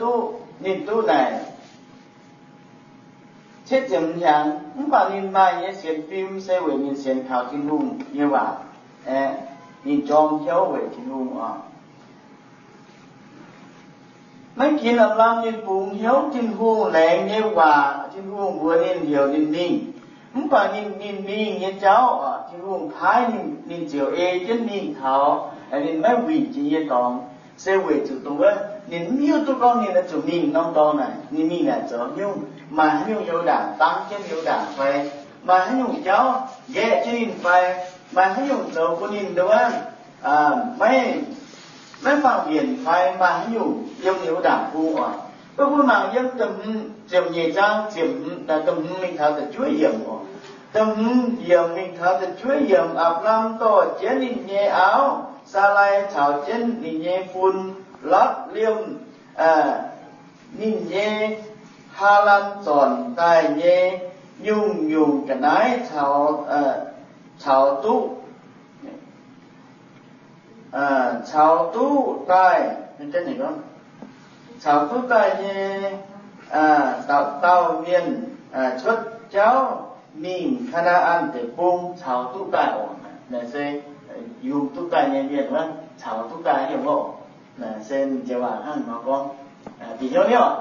duqv, ninh duqv naaic cietv ziepc hnyangx, mv baac ninh maaih nyei sienx fim se weic ninh sienx kaux Tin-Hungh nyei waac, ninh jorm hnyouv weic Tin-Hungh oc. Maiv ginx Apc^laam ninh bungx hnyouv Tin-Hungh laengz nyei waac, Tin-Hungh mbuox ninh heuc ninh mingh. Mv baac ninh, ninh mingh nyei jauv oc, Tin-Hungh paaiv ninh, ninh ziouc ei jienv mingh taux ninh maiv wuic jiex nyei dorngx, se weic zuqc dongh wuov ninh mv hiuv duqv gorngv ninh oix zuqc mingh norm dorngx naaic, ninh mingh naaic zoux haaix nyungc, maaih haaix nyungc yiem wuov ndaangc dangv jienv yiem wuov ndaangc fai, maaih haaix nyungc jauv nqaeqv jienv ninh fai, maaih haaix nyungc zoux bun ninh wuov maiv, maiv faang-mbienc fai maaih haaix nyungc yiem ninh wuov ndaangc bung oc. Mbuo, mbuo mangc yiem ziepc nyeic zaang ziepc hmz, ziepc hmz mingh taux ziepc juov yiemc oc. Ziepc hmz yiemc mingh taux ziepc juov yiemc, Apc^laam dorh jienv ninh nyei auv, Saalaai, caux jienv ninh nyei fun, Lotv, liemh ninh nyei Haalaan zornc daaih nyei nyungc-nyungc ga'naaiv caux, caux duqv, caux duqv daaih, caux duqv daaih nyei dauh dauh mienh cuotv jauv mingh Kaa^naa^an Deic-Bung caux duqv daaih oc. Naaic se yungz duqv daaih nyei mienh wuov caux duqv daaih nyei oc. Naaic se ninh jiex waac hnangv nor gorngv, bieqc hnyouv nyei oc.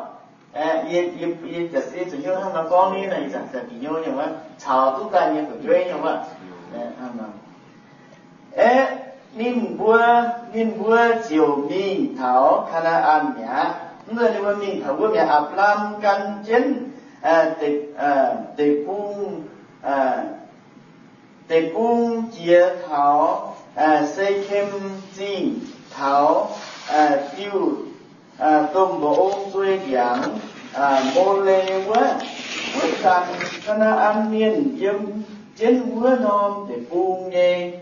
Yie, yie, yie zuqc hiuv hnangv nor gorngv ni, ih zanc se bieqc hnyouv nyei wuov, caux duqv daaih nyei fu'jueiv nyei wuov, hnangv nor. Aeqv, ninh mbuo, ninh mbuo ziouc mingh taux Kaa^naa^an mi'aqv. Mv, ninh mbuo mingh taux wuov mi'aqv. Apc^laam gan jienv deic-bung, deic-bung jiex taux Sekem Zingh, taux diuh domh mba'ong zuei ndiangx, Mole wuov. Wuov zanc Kaa^naa^an Mienh yiem jienv wuov norm deic-bung nyei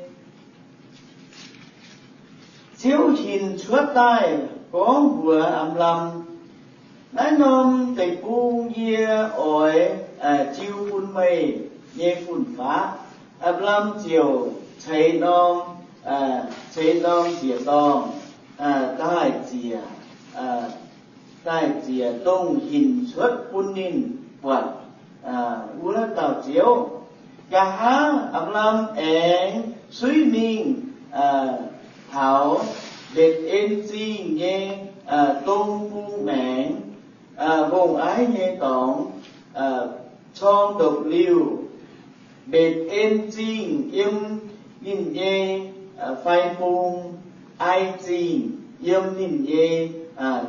Ziouv hinc cuotv daaih gorngv mbuox Apc^laam, Naaiv norm deic-bung yie oix jiu bun meih nyei fun-faqv. Apc^laam ziouc ceix norm, ceix norm ziec-dorngh daaih ziec, daaih ziec dongh hinc cuotv bun ninh buatc wuov dauh Ziouv. Nqa'haav Apc^laam aengx suiv mingh taux Mbetc^en Zingh nyei dong bung maengx, mbong-aiv nyei dorngx, corng ndopv-liuh. Mbetc^en Zingh yiem ninh nyei fai bung, Ai Zingh yiem ninh nyei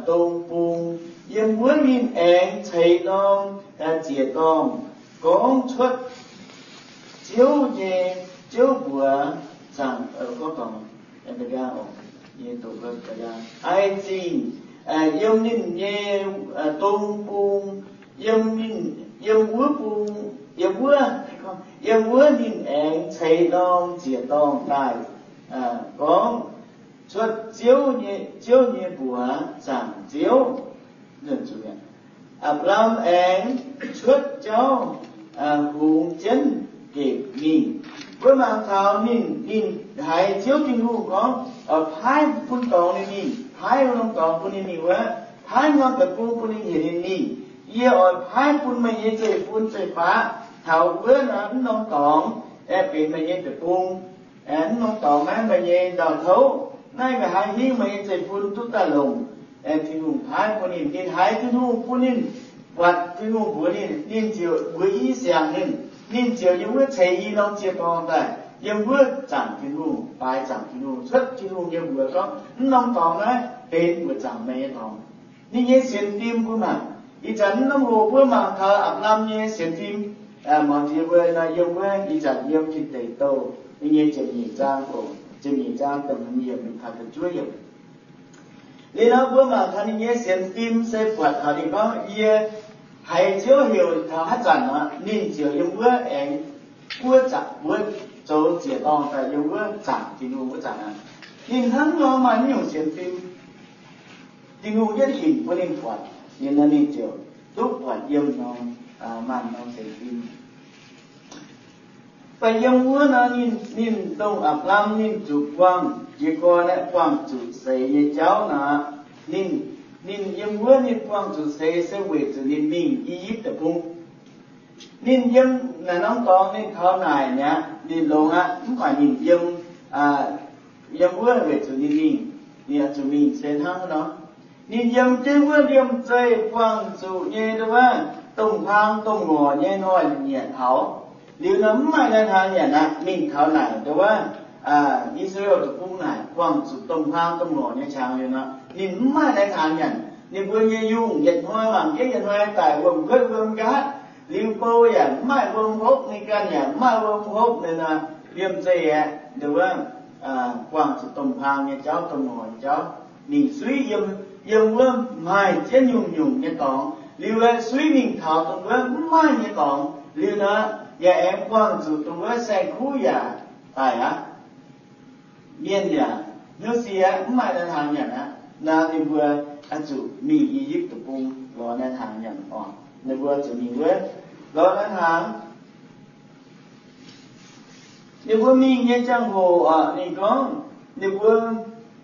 dong bung. Yiem wuov ninh aengx ceix norm ziec-dorngh gorngv cuotv Ziouv nyei, Ziouv mbuox zaangc, gorngv dorngx, Ai Zingh yiem ninh nyei dong bung, yiem ninh, yiem wuov bung, yiem wuov, yiem wuov ninh aengx ceix norm ziec-dorngh daaih gorngv cuotv Ziouv nyei, Ziouv nyei mbuox zaangc Ziouv. Apc^laam aengx cuotv jauv hungx jienv gec mingh. Mbuo mangc taux ninh, ninh haiz Ziouv Tin-Hungh gorngv oix paaiv bun dorngx ninh mingh, paaiv norm dorngx bun ninh mingh wuov, paaiv norm deic-bung bun ninh heuc ninh mingh. Yie oix paaiv bun meih nyei zeiv-fun zeiv-faqv taux wuov norm dorngx aeqv, benx meih nyei deic-bung. Mv norm dorngx naaiv meih nyei ndau-touv. Naaiv nqa'haav hingv meih nyei zeiv-fun duqv daaih longc. Tin-Hungh paaiv bun ninh. Ninh haiz Tin-Hungh bun ninh buatc Tin-Hungh mbuox ninh, ninh ziouc mbuox i siangx ninh. Ninh ziouc yiem wuov ceix i norm ziec-dorngh daaih, yiem wuov zaangc Tin-Hungh, baaix zaangc Tin-Hungh, cuotv Tin-Hungh nyei mbuox gorngv, mv norm dorngx naaiv benx mbuoqc zaangc meih nyei dorngx. Ninh nyei sienx fim mbuo mangc, ih zanc mv norm hoc mbuo mangc taux Apc^laam nyei sienx fim, muangx jiex mbuo nor yiem wuov ih zanc yiem Tin Deic Douh, ninh nyei ziepc nyeic zaang oc, ziepc nyeic zaang da'hmz yiemc taux da'juov yiemc. Liuz nor mbuo mangc taux ninh nyei sienx fim se buatc taux ninh gorngv, yie haiz Ziouv heuc taux haaix zanc nor, ninh ziouc yiem wuov aengx wuov zanc wuov zoux ziec-dorngh daaih yiem wuov zaangc Tin-Hungh wuov zanc aqv. Ninh hnangv nor maaih haaix nyungc sienx fim, Tin-Hungh yietv hinc bun ninh buatc, ninh nor ninh ziouc duqv buatc yiem norm, maanc norm sienx fim. Mv baac yiem wuov nor ninh, ninh dongh Apc^laam ninh zuqc buangh jiez gorn aeqv, buangh zuqc seix nyei jauv nor, ninh Ninh yiem wuov ninh buangh zuqc seix se weic zuqc ninh mingh I^yipv Deic-Bung. Ninh yiem naaiv norm dorngx ninh taux naaic mi'aqv, ninh longx aqv, mv baac ninh yiem, yiem wuov weic zuqc ninh mingh, ninh oix zuqc mingh se hnangv nor. Ninh yiem jienv wuov liemh zeih buangh zuqc nyei nduov wuov domh huaang domh ngorc nyei hnoi-nyieqc taux. Liuz nor mv maaih lai-hnaangx nyanc aqv, mingh taux naaic nduov wuov I^saa^laa^en Deic-Bung naaic buangh zuqc domh huaang domh ngorc nyei qangx liuz nor, ninh mv maaih lai-hnaangx nyanc. Ninh mbuo nyei yungh yietc hnoi mangc jienv yietc hnoi daic wuom-kuotv wuom-nqaatv, liuz bou yaac mv maaih wuom hopv, ninh ganh yaac mv maaih wuom hopv, ninh nor liemh zeih aeqv, nduov wuov buangh zuqc domh huaang nyei jauv, domh ngorc nyei jauv, mingh suiv yiem, yiem wuov maaih jienv nyungc-nyungc nyei dorngx. Liuz aeqv, suiv mingh taux dongh wuov mv maaih nyei dorngx. Liuz nor yaac aengx buangh zuqc dongh wuov saeng-kuv yaac daic aqv. Mienh yaac hnyouv sie aqv, mv maaih lai-hnaangx nyanc aqv. Nor ninh mbuo oix zuqc mingh I^yipv Deic-Bung lorz lai-hnaangx nyanc oc. Ninh mbuo zuqc mingh wuov lorz lai-hnaangx. Ninh mbuo mingh nyei ziangh hoc oc, ninh gorngv ninh mbuo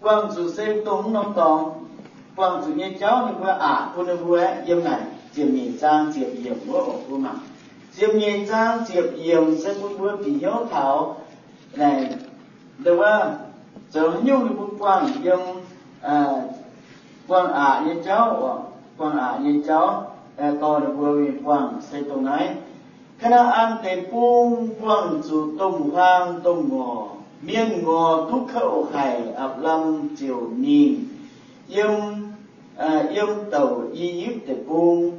buangh zuqc se dongh norm dorngx, buangh zuqc nyei jauv ninh mbuo aqc bun ninh mbuo yiem naaic ziepc nyeic zaang ziepc yiemc wuov oc, mbuo mangc. Ziepc nyeic zaang ziepc yiemc se bun mbuo bieqc hnyouv taux naaic, nduov wuov zoux haaix nyungc ninh mbuo buangh yiem, buangh aqc nyei jauv oc, buangh aqc nyei jauv, dorh ninh mbuo mingh buangh se dongh naaiv. Kaa^naa^an Deic-Bung buangh zuqc domh huaang domh ngorc, mienh ngorc duqv kouv haic. Apc^laam ziouc mingh yiem, yiem douc I^yipv Deic-Bung.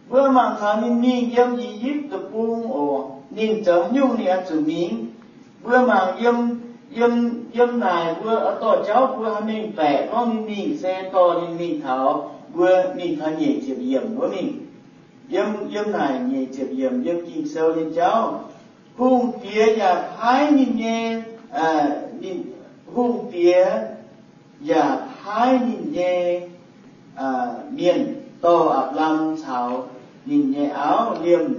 Mbuo mangc taux ninh mingh yiem I^yipv Deic-Bung oc, ninh zoux nyungc ninh oix zuqc mingh. Mbuo mangc yiem, yiem, yiem naaic mbuo oix dorh jauv mbuo haih mengh baeqc gorngv ninh mingh se dorh ninh mingh taux, mbuo mingh taux nyeic ziepc yiemc wuov mingh. Yiem, yiem naaic nyeic ziepc yiemc yiem Ging-Sou nyei jauv, hungh diex yaac paaiv ninh nyei, ninh, hungh diex yaac paaiv ninh nyei mienh dorh Apc^laam caux ninh nyei auv liemh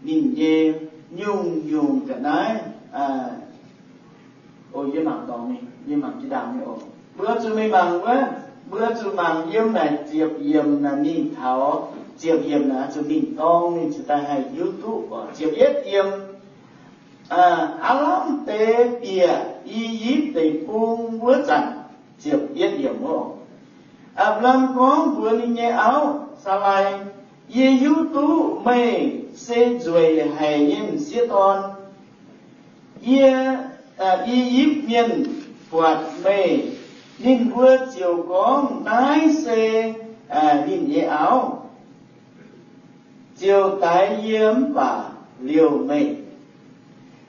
ninh nyei nyungc-nyungc ga'naaiv. O, yie mangc dorngx mingh, yie mangc jiex ndaangc mingh oc. Mbuo zuqc mingh mangc wuov, mbuo zuqc mangc yiem naaic ziepc yiemc naaic mingh taux ziepc yiemc naaic zuqc mingh dorng ninh cingx daaih haih hiuv duqv oc. Ziepc yietv yiem, Aav lamh deix bieqc I^yipv Deic-Bung wuov zanc, ziepc yietv yiemc wuov, Apc^laam gorngv mbuox ninh nyei auv, Saalaai, Yie hiuv duqv meih se nzueic haic nyei m'sieqv dorn. Yie, I^yipv Mienh buatc meih, ninh mbuo ziouc gorngv naaiv se ninh nyei auv, ziouc daix yie mv baac liouh meih.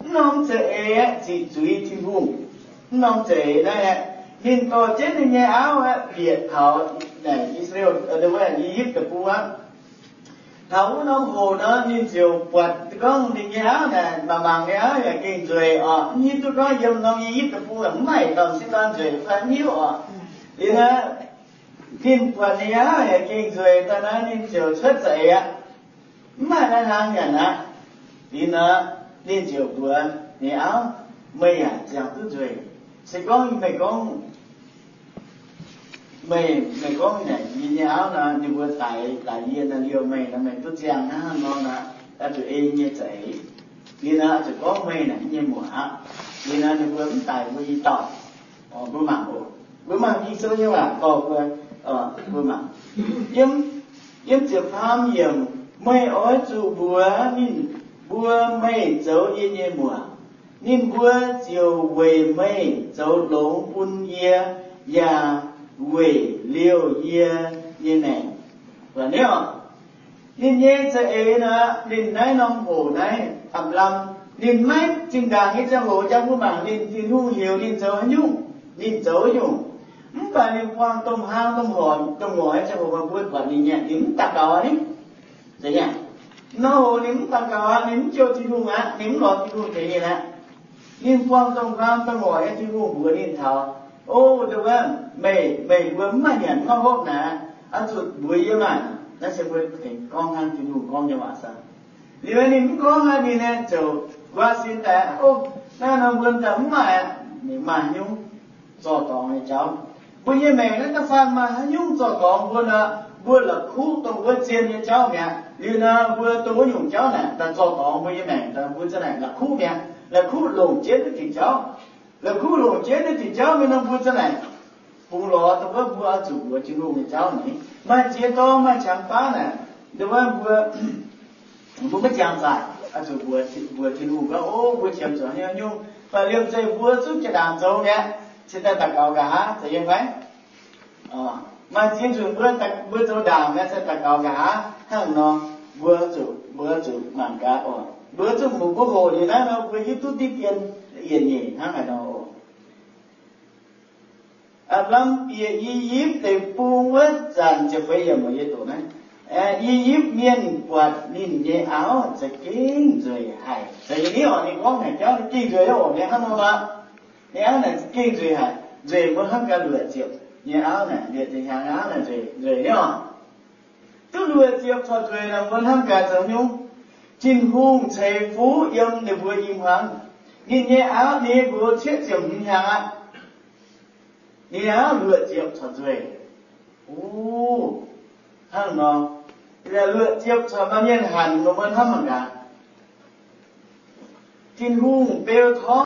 Mv norm za'eix aeqv, ziqc zuiz Tin-Hungh. Mv norm za'eix naaiv aeqv, ninh dorh jienv ninh nyei auv aeqv, bieqc taux naaic I^saa^laa^en, I^yipv Deic-Bung aqv. Taux wuov norm hoc nor, ninh ziouc buatc gorngv ninh nyei auv naaic, mangc mangc nyei auv yaac gengh nzueic oc. Mv hiuv duqv gorngv yiem norm I^yipv Deic-Bung mv maaih dorn m'sieqv dorn nzueic fai mv hiuv oc. Liuz nor, ninh buatc ninh auv yaac gengh nzueic daaih nor, ninh ziouc cuotv za'eix aqv. Mv maaih naaiv hnangv nyanc aqv. Liuz nor, ninh ziouc mbuox ninh auv, Meih yaac ziangh duqv nzueic. Se gorngv meih gorngv, meih, meih gorngv naaic yie nyei auv nor, ninh mbuo daix, daix yie nor, liouh meih nor, meih duqv ziangh hnangv haaix nor nor, oix zuqc ei nyei za'eix. Liuz nor, oix zuqc gorngv meih naaic yie nyei muoc aqv. Liuz nor, ninh mbuo mv daix mbuo i dauh. Mbuo mangc oc. Mbuo mangc Ging-Sou nyei waac dorh mbuo, mbuo mangc. Yiem, yiem ziepc faam yiemc, Meih oix zuqc mbuox ninh mbuo meih zoux yie nyei muoc. Ninh mbuo ziouc weic meih zoux longx bun yie, yaac weic liouh yie nyei maengc. Ninh nyei za'eix nor, ninh naaiv norm hoc naaiv, Apc^laam, ninh maiv zinh ndaangc nyei ziangh hoc jang mbuo mangc ninh, Tin-Hungh heuc ninh zoux haaix nyungc, ninh zoux nyungc. Mv baac ninh buangh domh hlaang domh horc, domh ngorc nyei ziangh hoc mbuo buatc ninh nyei, ninh mv daux gaux ni. Ninh mv daux gaux aqv, ninh mv jouh Tin-Hungh aqv, ninh mv lorz Tin-Hungh tengx ninh aqv. Ninh buangh domh hlaang domh horc nyei Tin-Hungh mbuox ninh taux, O, nduov wuov, meih, meih mbuo mv maaih nyanc mv maaih hopv naaic, oix zuqc mbuox yie maah. Naaiv se mbuo tengx gorngv hnangv Tin-Hungh gorngv nyei waac saah. Liuz ninh mv gorngv aqv, ninh ziouc nquaah sin daaih, O, naaiv nor mbuo daaih mv maaih, ninh maaih nyungc zorqv dorngx nyei jauv. Mbuo nyei maengc naaiv da'faanh maaih haaix nyungc zorqv dorngx mbuo nor, mbuo la'kuqv dongh wuov zien nyei jauv mi'aqv. Liuz nor mbuo dongh wuov nyungc jauv naaic daaih zorqv dorngx mbuo nyei maengc, mbuo za'naaic la'kuqv mi'aqv, la'kuqv longc jienv naaiv diuc jauv. La'kuqv longc jienv naaiv diuc jauv mingh nor, mbuo za'naaic bungx lorz dongh wuov mbuo oix zuqc mbuox Tin-Hungh nyei jauv nyei. Maaih ziex dorng maaih qangx baav naaic, dongh wuov mbuo mbuo maiv jangx zaaic, oix zuqc mbuox, mbuox Tin-Hungh gorngv, O, mbuo qiemx zuqc haaix nyungc, mv baac liemh zeih mbuo zungv jaa-ndaangc zoux mi'aqv, cingx daaih daux gaux nqa'haav, zeiz nyei fai? Maaih ziex nzunc mbuo, mbuo zoux ndaangc mi'aqv, cingx daaih daux gaux nqa'haav. Hnangv nor, mbuo zuqc, mbuo zuqc mangc gaax oc. Mbuo zuqc mbuox mbuo hoqc liuz naaiv nor, mbuo hiuv duqv diqv dien yietc nyeic hnangv haaix nor oc. Apc lamh bieqc I^yipv deic-bung wuov zanc, ziepc feix yiemc, yie doqc naaiv, I^yipv Mienh buatc ninh nyei auv za'gengh nzueic haic. Zeiz nyei oc, ninh gorngv haic jauv, ninh gengh nzueic oc, ninh hnangv nor aqv. Ninh auv naaic za'gengh nzueic haic, nzueic mbuo hnamv gaax luoqc ziepc nyei auv naaic, luoqc ziepc hnyangx auv naaic nzueic, nzueic nyei oc. Duqv luoqc ziepc corc nzueic naaic, mbuo hnamv gaax zoux nyungc. Tin-Hungh ceix fuqv yiem ninh mbuo i hmuangx. Ninh nyei auv, ninh mbuo cietv ziepc hmz hnyangx aqv. Ninh auv luoqc ziepc corc nzueic. O, hnangv nor, luoqc ziepc corc maaih mienh hanc, mbuo hnamv mangc gaax. Tin-Hungh beu torngv